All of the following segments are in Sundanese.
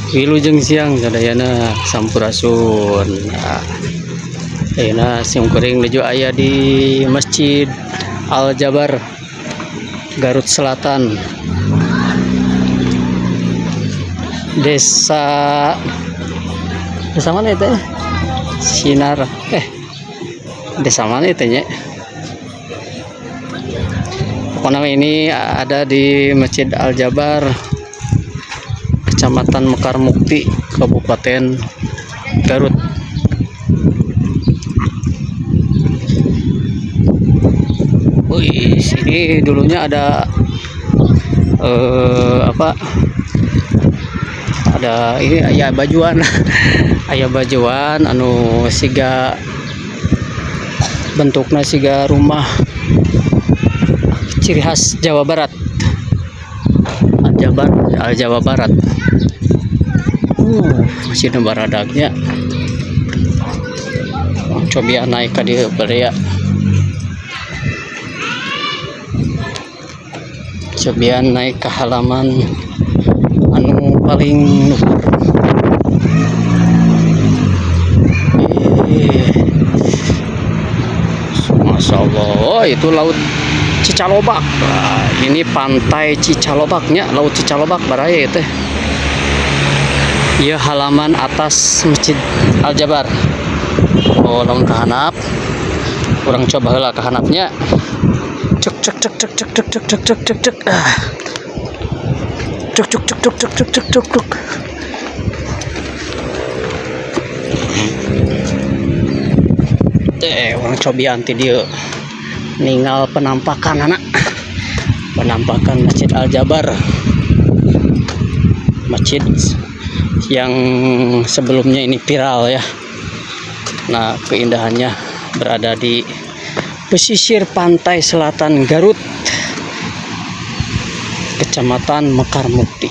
Wilujeng siang sadayana, sampurasun. Nah, ayeuna simkuring nuju aya di Masjid Al Jabar, Garut Selatan. Desa Desa mana itu ya? Sinar, desa mana itu ya? Pokoknya ini ada di Masjid Al Jabar, Kecamatan Mekarmukti, Kabupaten Garut. Wih, sini dulunya ada apa? Ada ini aya bajuan. Aya bajuan anu siga bentukna siga rumah ciri khas Jawa Barat. Al Jabar, Al Jawa Barat. Masih baradagnya. Coba naik ke dieu ya. Cobian naik ke halaman anu paling luhur. Masya Allah, itu laut Cicalobak. Nah, ini pantai Cicalobaknya, laut Cicalobak baraya itu. Iya, halaman atas Masjid Al Jabar. Oh, lamun kahanap. Urang coba heula kahanapnya. Cek cek cek cek cek cek cek cek cek cek cek. Ah. Cek cek cek cek cek cek cek cek cek. Urang cobian ti dieu. Ninggal penampakan anak. Penampakan Masjid Al Jabar. Masjid yang sebelumnya ini viral ya. Nah, keindahannya berada di pesisir pantai selatan Garut, Kecamatan Mekarmukti.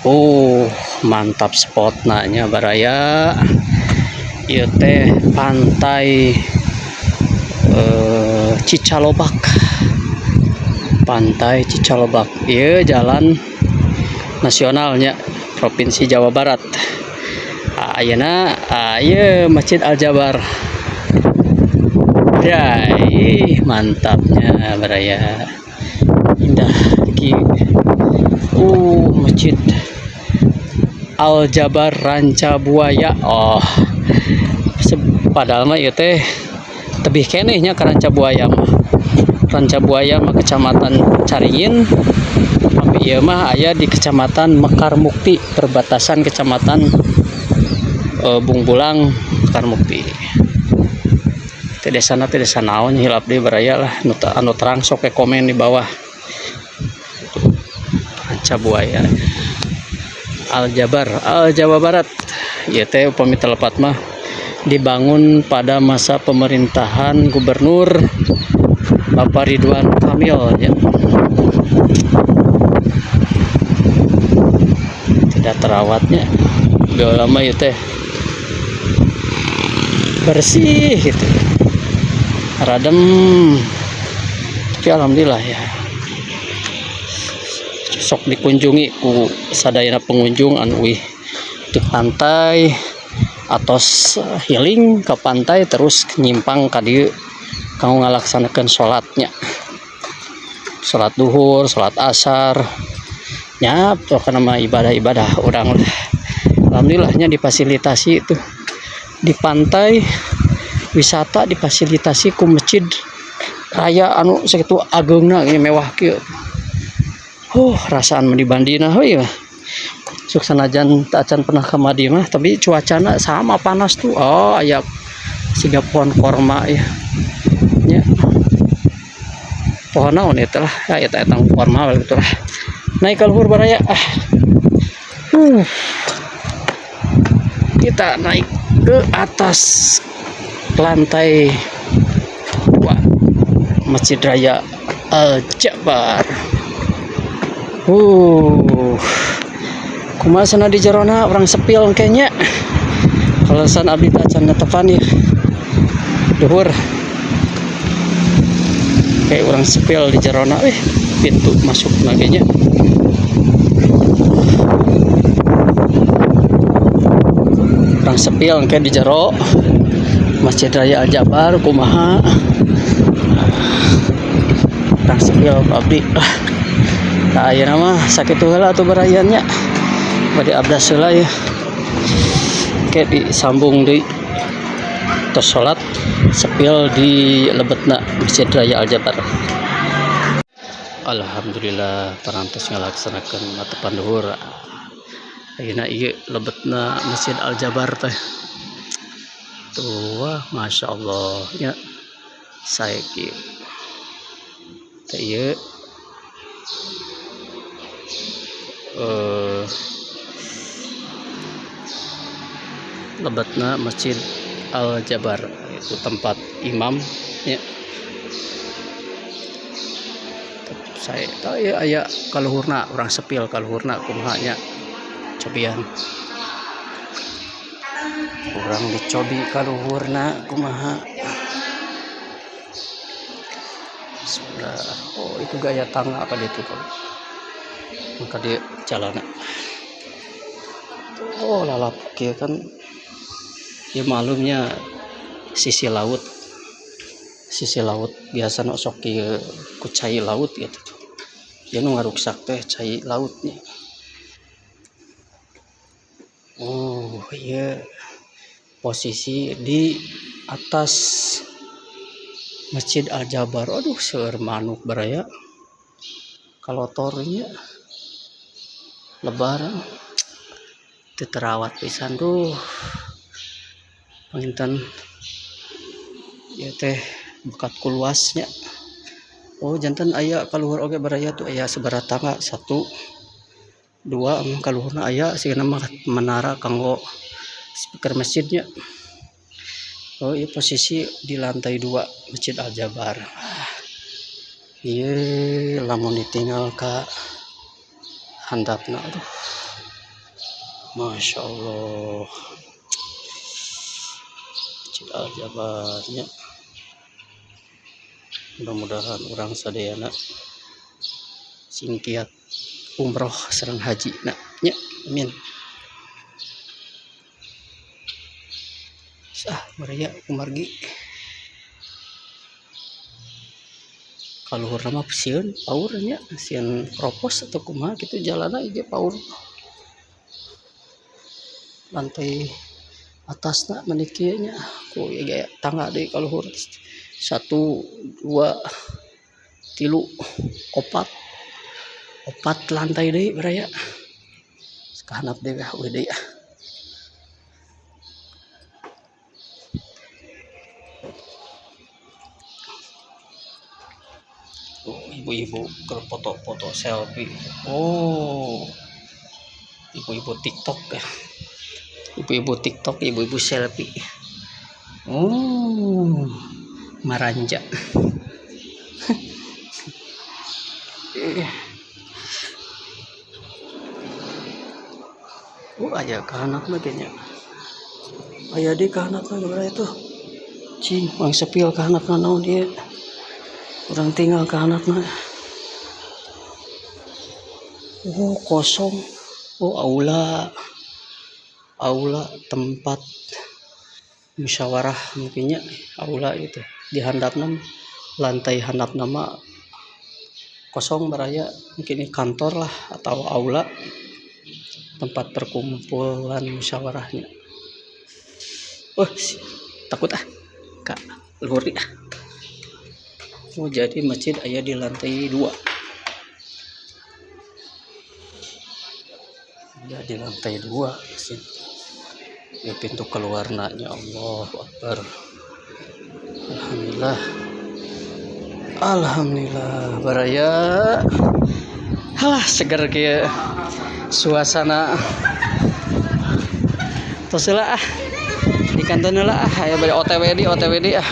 Oh, mantap spotnya baraya. Ieu teh pantai Cicalobak. Pantai Cicalobak. Ieu jalan nasionalnya Provinsi Jawa Barat. Ayeuna ieu Masjid Al Jabar. Ya, ih, mantapnya baraya. Indah ki. Masjid Al Jabar Ranca Buaya. Oh. Padahal mah ieu teh tebih keneh nya ka Ranca Buaya mah. Ranca Buaya mah Kecamatan Caringin. Tapi ieu mah aya di Kecamatan Mekarmukti, perbatasan Kecamatan Bungbulang, Mekarmukti. Teh desana teh desa naon hilap deui baraya lah, anu terang sok ke komen di bawah. Ranca Buaya. Al Jabar, Al Jawa Barat. Ieu teh upami telepat mah dibangun pada masa pemerintahan Gubernur Bapak Ridwan Kamil ya. Tidak terawatnya. Udah lama ya teh bersih gitu, radem, tapi alhamdulillah ya sok dikunjungi ku sadayana pengunjung anu uih di pantai atos healing ke pantai terus nyimpang ka dieu kanggo ngalaksanakeun salatnya, salat duhur, salat asar nya, pokokna mah ibadah-ibadah urang lah. Alhamdulillahnya difasilitasi itu di pantai wisata, difasilitasi ku masjid raya anu sakitu ageungna ini mewah kieu. Rasaan mah dibandina heuy mah. Sok sanajan acan pernah ka Madi mah, tapi cuacana sama panas tuh. Oh, aya siga pohon korma ya. Nya. Pohon naon eta lah, ya eta eta korma gitu lah. Naik ka luhur baraya. Ah. Kita naik ke atas lantai 2 Masjid Raya Al Jabar. Kumaha sana di jerona urang sepil kayaknya. Kalau san abdi tacan netepan ya. Duhur. Kayak urang sepil di jerona, pintu masuk kayaknya. Urang spill engke di jero Masjid Raya Al Jabar kumaha. Urang spill ku abdi. Tah, ayeuna mah sakitu heula atuh baraya nya. Bade abdas heula ya. Engke disambung deui tos salat, spill di lebetna Masjid Raya Al Jabar. Alhamdulillah, parantos ngalaksanakeun matepan duhur. Ayeuna ieu lebetna Masjid Al Jabar teh. Tuh, wah, Masya Allah nya, sae kieu. Teh ieu lebetna Masjid Al Jabar itu tempat imam ya. Saya tahu ya, aya kaluhurna, urang spill kaluhurna kumaha nya. Cobian urang dicobi kaluhurna kumaha. Bismillah. Oh, itu gaya tangga apa itu tuh? Maka dia jalan. Oh, lalap kieu kan ya, maklumnya sisi laut, sisi laut biasa nu sok kieu ku cai laut gitu tuh ya, nu ngaruksak teh cai lautnya. Oh iya, posisi di atas Masjid Al Jabar. Aduh, seueur manuk baraya, kalotornya lebar, teu terawat pisan tuh. Panginten ieu teh bekat kuluasnya. Oh, janten aya kaluhur oge baraya tuh, aya sabaraha tangga, satu, dua, kaluhurna aya sigana mah menara kanggo speaker masjidnya. Oh iya, posisi di lantai dua Masjid Al Jabar. Ieu lamun ditinggal ka handapna, aduh, Masya Allah, Masjid Al Jabar nya. Mudah-mudahan urang sadayana sing kiat umroh sareng haji na nya, amin. Ah, baraya kumargi kaluhurna mah sieun paur nya, sieun kropos atau kumaha kitu, jalanna ieu paur. Lantai atasna meni kieu nya, ku ieu ge tangga deui ka luhur, satu, dua, tilu, opat, opat lantai deui baraya. Ka handap deui ah, eueuh deui ah. Oh, ibu-ibu keur foto-foto selfie. Oh, ibu-ibu TikTok ya, ibu-ibu TikTok, ibu-ibu selfie. Oh, maranja. Eh. Oh, aya ka handapna ge nya, aya deui ka handapna baraya tuh. Cing, urang spill ka handapna naon ieu. Urang tinggal ka handapna. Oh, kosong. Oh, aula, aula tempat musyawarah mungkinnya, aula itu di handapna. Lantai handapna mah kosong baraya, mungkin ini kantor lah atau aula tempat perkumpulan musyawarahnya. Oh, takut ah ka luhur ah. Oh, jadi masjid aya di lantai dua ya, di lantai dua masjid ya. Pintu keluarna nya. Allahu Akbar. Alhamdulillah, alhamdulillah baraya. Halah, seger kieu suasana. Tos heula ah, di kantor heula ah, aya bade OTW di OTW di ah.